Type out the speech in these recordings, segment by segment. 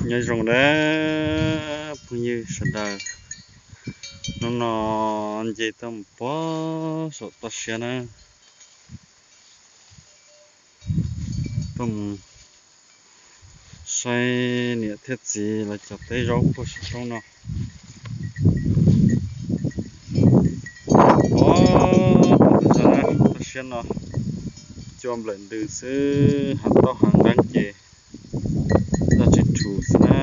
Nyob zoo nawb phooj ywg sawv daws, hnub no nce tuaj mus puag saum toj siab na, tuaj mus saib niam thiab txiv lawv cov teb zaub puag saum roob no. Puag toj siab no cua nplawm ntws xwb, hav tauj hav nqeeb ces daj tsw rhuv xwb na.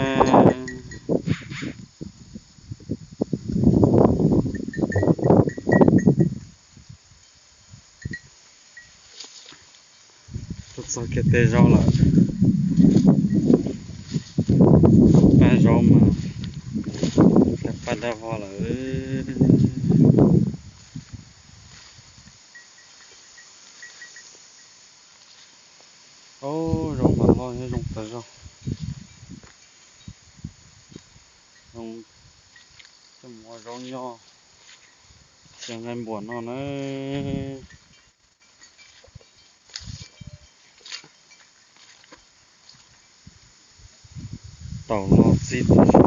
Tuaj txog kiag tej zaub lawm, paj zaub mas paj dab vog lawm. Zaub mas loj nyob zoo tas zog. Coj mus ua zaub nyoj, cia nqaij npuas noj na. Taum no txij tas zog.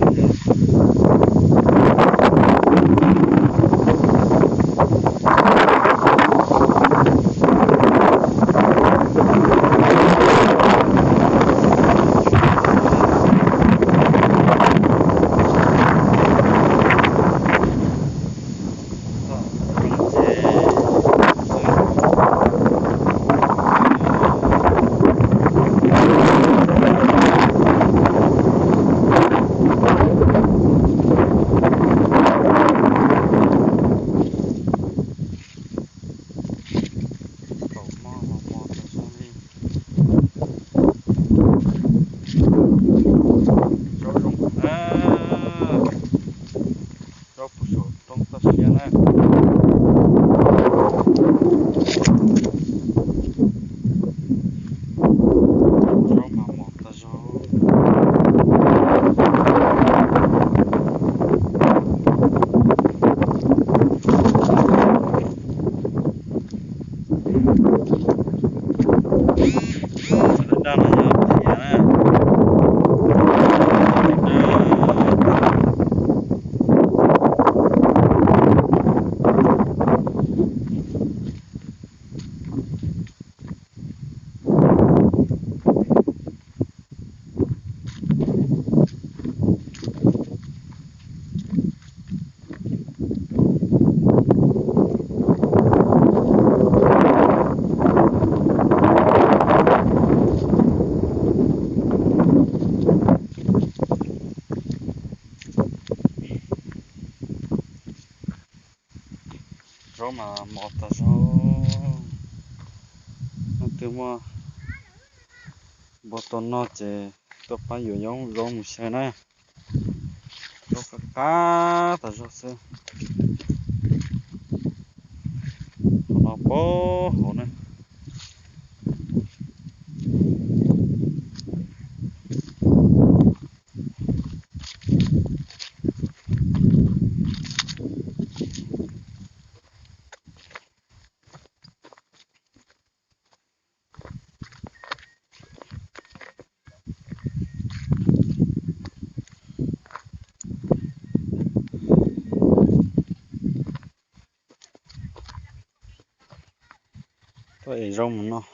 Kaum mos mos tas zog li. Zaub zoo na, zaub puag saum roob toj siab na. Zaub mas mos tas zog. Daj no yog tias Zaub mas mos tas zog. Leej twg muaj npua tau noj ces tuaj pab yuav zaub mus xyaw na. Zaub qab qab tas zog xwb. Qhov no puag hauv na. Tuaj ev zaub mus noj,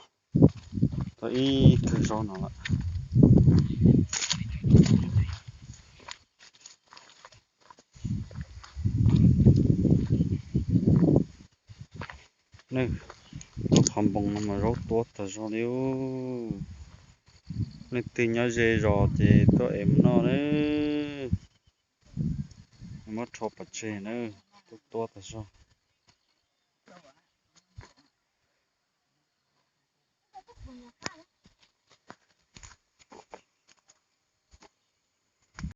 tau ib kawm zaub no lawm. Nws, tus qhov npoo no mas zaub tuab tas zog li. Leej twg nyob ze zos ces tuaj ev mus noj na. Muab rho pov tseg na, tuab tuab tas zog.